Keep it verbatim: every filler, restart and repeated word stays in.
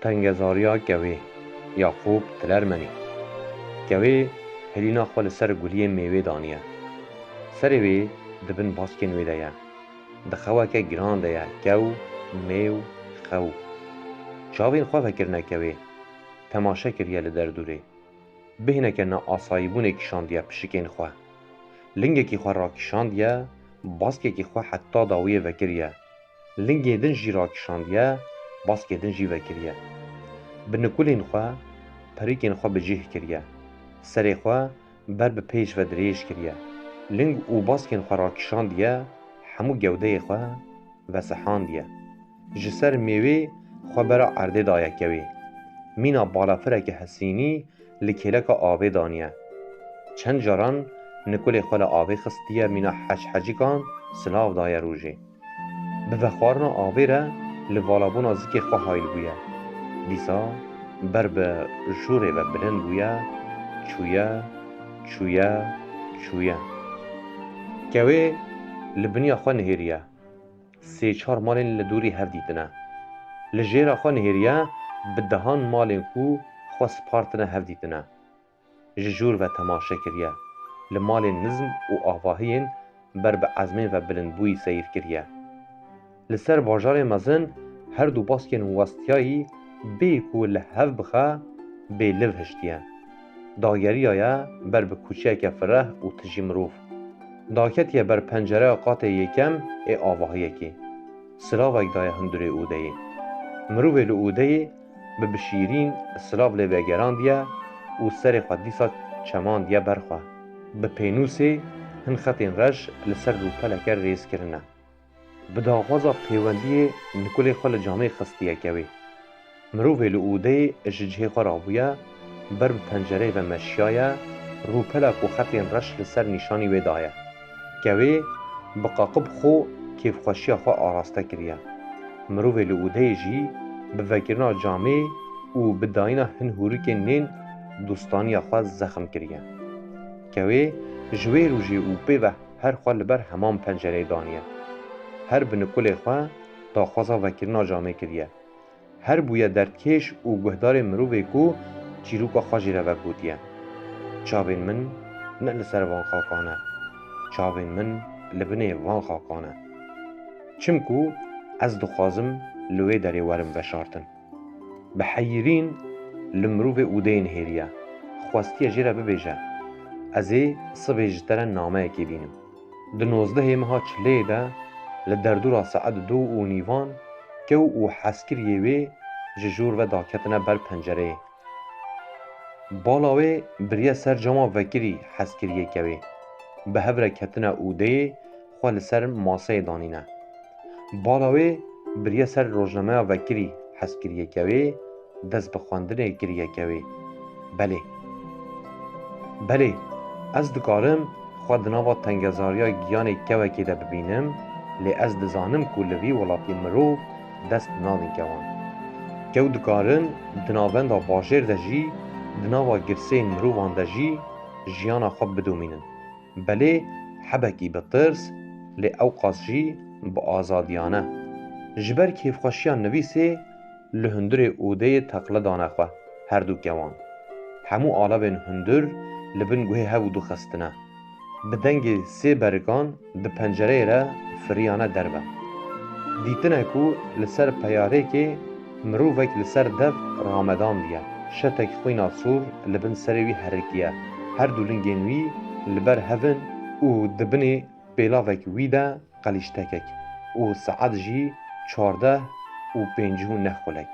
Tengezariya kewê, Yaqûb Tilermenî. Kewê hilîna xwe li ser guliyê mêwê daniye. Serê wê di bin baskên wê de ye. Di xeweke giran de ye, kew, mêw, xew. Çavên xwe vekirine kewê. Temaşe kiriye li derdûrê. Bêhneke naasayîbûnê kişandiye pişikên xwe. Lingekî xwe rakişandiye, baskekî xwe heta dawiyê vekiriye. Lingê din jî rakişandiye, baskê din jî vekiriye. Bi nikulên xwe, perîkên xwe bi cih kiriye. Serê xwe ber bi pêş ve dirêj kiriye. Ling û baskên xwe rakişandiye, hemû gewdeyê xwe vesihandiye. Ji ser mêwê xwe bera erdê daye kewê. Mîna balafireke hesînî li kêleka avê daniye. Çend caran nikulê xwe li avê xistiye, mîna hechhecikan silav daye rojê. Bi vexwarina avê re li valabûna zikê xwe hayl bûye. Dîsa ber bi jûrê ve bilind bûye, çûye, çûye, çûye. Kewê li biniya xwe nihêriye. Sê çar malên li dûrî hev dîtine. Li jêra xwe nihêriye, bi dehan malên ku xwe spartine hev dîtine. Ji jûr ve temaşe kiriye. Li malên nizm û avahiyên ber bi ezmên ve bilindbûyî seyr kiriye. Li ser bajarê mezin her du baskên westiyayî bê ku li hev bixe, bê liv hiştiye. Dageriyaye ber bi kuçeyeke fireh û tijî mirov. Daketiye ber pencereya qatê yekem ê avahiyekê. Silavek daye hundurê odeyê. Mirovê li odeyê bi bişîrîn silav lê vegerandiye û serê xwe dîsa çemandiye ber xwe. Bi pênûsê hin xetên reş li ser rûpeleke rêz kirine. Bi daxwaza pêwendiyê nikulê xwe li camê xistiye kewê. Mirovê li odeyê ji cihê xwe rabûye, ber bi pencereyê ve meşiyaye, rûpela ku xetên reş li ser nîşanî wê daye. Kewê bi qaqib xwe kêfxweşiya xwe araste kiriye. Mirovê li odeyê jî bi vekirina camê û bi dayîna hin hûrikên nên dostaniya xwe zexm kiriye. Kewê ji wê rojê û pê ve her xwe li ber heman pencereyê daniye. Her bi nikulê xwe daxwaza vekirina camê kiriye. Her bûye derdkêş û guhdarê mirovê ku çîroka xwe jê re vegotiye. Çavên min ne li ser van xakan e. Çavên min li binê van xakan e. Çimku ez dixwazim li wê derê werim veşartin. Bi heyirîn li mirovê odeyê nihêriye. Xwestiye jê re bibêje, ez ê sibê ji te re nameyekê bînim. Di nozdehê meha çileyê de li derdora saet du û nîvan kew û hezkiriyê wê ji jûr ve daketine ber pencereyê. Bala wê biriye ser cama vekirî hezkiriyê kewê. Bi hev re ketine odeyê xwe li ser maseyê danîne. Bala wê biriye ser rojnameya vekirî hezkiriyê kewê, dest bi xwendinê kiriye kewê. Belê. Belê, ez dikarim xwe di nava tengezariya giyanê kewekê de bibînim, lê ez dizanim ku li vî welatî mirov dest nadin kewan. Kew dikarin di navenda bajêr de jî, di nava girseyên mirovan de jî jiyana xwe bidomînin. Belê hebekî bi tirs, lê ewqas jî bi azadiyane. Ji ber kêfxweşiya nivîsê li hundirê odeyê teqle dane xwe her du kewan. Hemû alevên hundir li bin guhê hev du xistine. Bi dengê sê berikan di pencereyê re firiyane derve. Dîtine ku li ser peyarêkê mirovek li ser dev ramedandiye. Şetek xwîna sor li bin serê wî herikiye. Her du lingên wî li ber hev in û di binê pêlavek wî de qelîştekek û saet jî çardeh û pêncî û neh xulek.